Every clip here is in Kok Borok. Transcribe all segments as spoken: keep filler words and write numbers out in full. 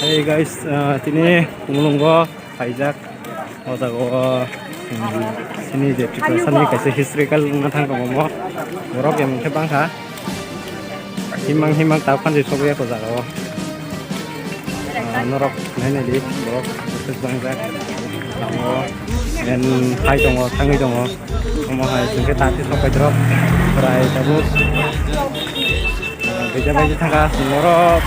Hey guys, ah, tini Khumulwngo phaijak. O jaga o, um, chini je Tiprasani kaisa historical wngna thang tongo omo. Borok emon khe bangkha. Himang himang ta phansi sogwi o jaga o. Ah, norok nai nai di, borok bwswk bangjak. Amo en hai tongo, thangwi tongo. Omo hai chwng khe ta phi sok paitro. Prai tabuk. Ah, duita baji thangkha, norok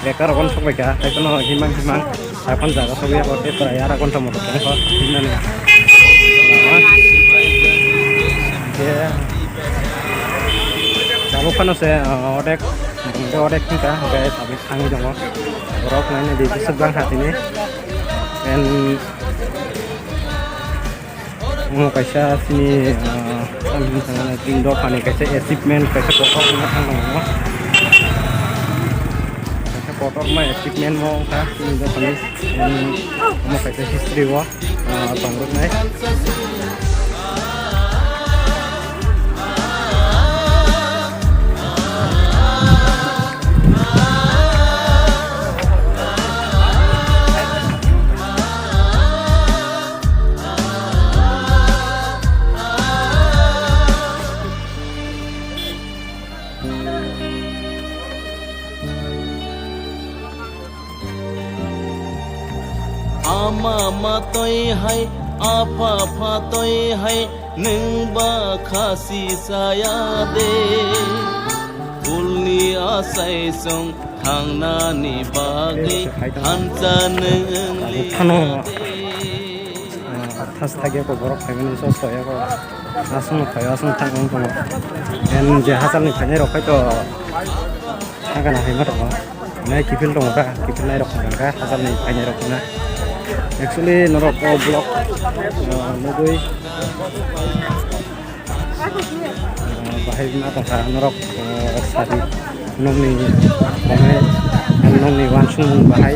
bekar rokon sok paikha. Hai kono himang himang. Sakon jaga sogwi abo tei pura yara gonta moto tongkha hinmani. Hingke tabuk phano se, ah, odek, hingke odek hingka, hingke tabuk thangwi tongo. Borok naina di bwswk bangkha tini. En Omo kaisa chini, ah, samung tangmani chini dophani kaisa achievement kaisa kotor wngna thang tongo. Kaisa kotorma achievement mo wngkha chini dophani, um, omo kaisa history o, ah, tongroknai. Ama matoi hai, apha phatoi hai, nwng ba khasi saya de. Ulni asai song thangnani bagwi thansa nwng li. Thas thagya ko borok phaimani so soya ko. Aswng no phaio, aswng thang wng tongo. En je hachal ni phainai rok khai to thang kana hai ma tongo. Nai kiphil tongo ka, kiphil nai rok thang ka, hachal ni phainai rok na. Actually norok o block, ah, nugui, ah, bahai ma tongkha norok, ah, sadi nokni bahai, nokni wansung bahai.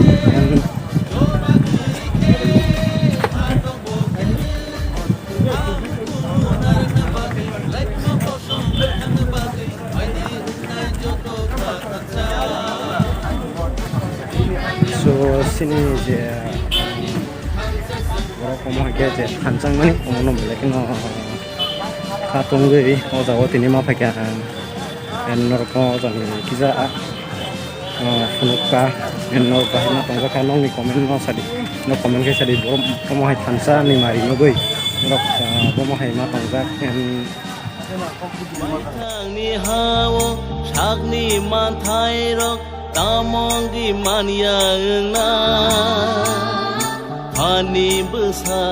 So, chini je borok omo hai khe je thansa mani omo no belai kheno kha tongwi o jaga o tini ma phaikha ang. En norok no jani kisa, ah, phunukka, en norok bahai ma tongjak kha, nokni comment no sadi, nok comment khe sadi, borok omo hai thansa ni mari nugui norok, ah, omo hai ma tongjak, en. Thangni hao sakni manthai rok tamo wngwi manya wngna, hani bwsa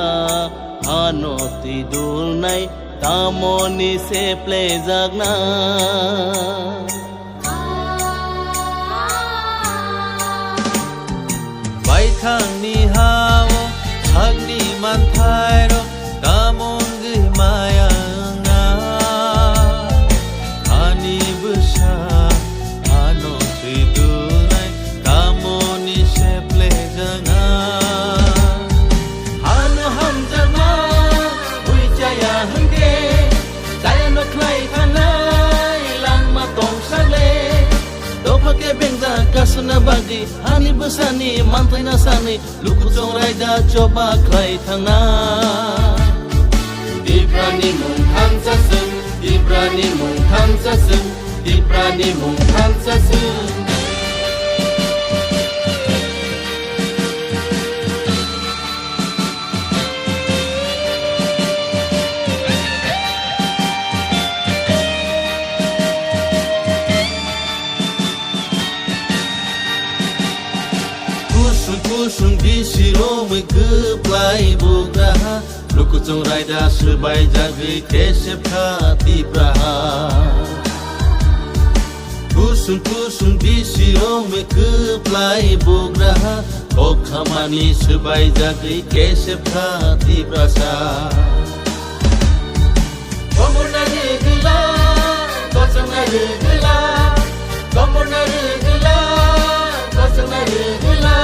hano twi dulnai. Tamoni se plejakna. Baithangni hao sakni manthairok tamo wngwi maya wngna. Ani bwsa ano twi dulnai tamoni se plejakna. Hano hamjakma ui chaya hwnkhe, chayano khlai thangnai langma tongsa le. Dopha khe bengjak kasuna bagwi, hani bwsani manthaina sanwi, lukuchung raida choba khlai thangna. Tiprani mung thansa swng, Tiprani mung thansa swng, Tiprani mung thansa swng. Kusung kusung bisi romwi kwplai bugraha, lukuchung raida swbai jagwi kesep kha Tipraha. Kusung kusung bisi romwi kwplai bugraha, kok khamani swbai jagwi kesep kha Tiprasa. Komorna rwgwla, kochokna rwgwla, komorna rwgwla, kochokna rwgwla.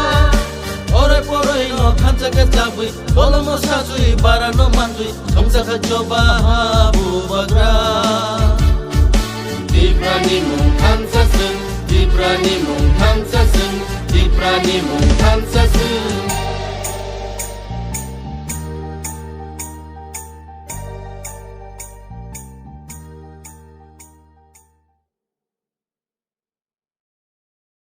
Oroi poroi no thansa khe chabwi, kolomo sajwi, bara no manjwi, songsa kha choba ha bubagra. Tiprani mung thansa swng, Tiprani mung thansa swng, Tiprani mung thansa se.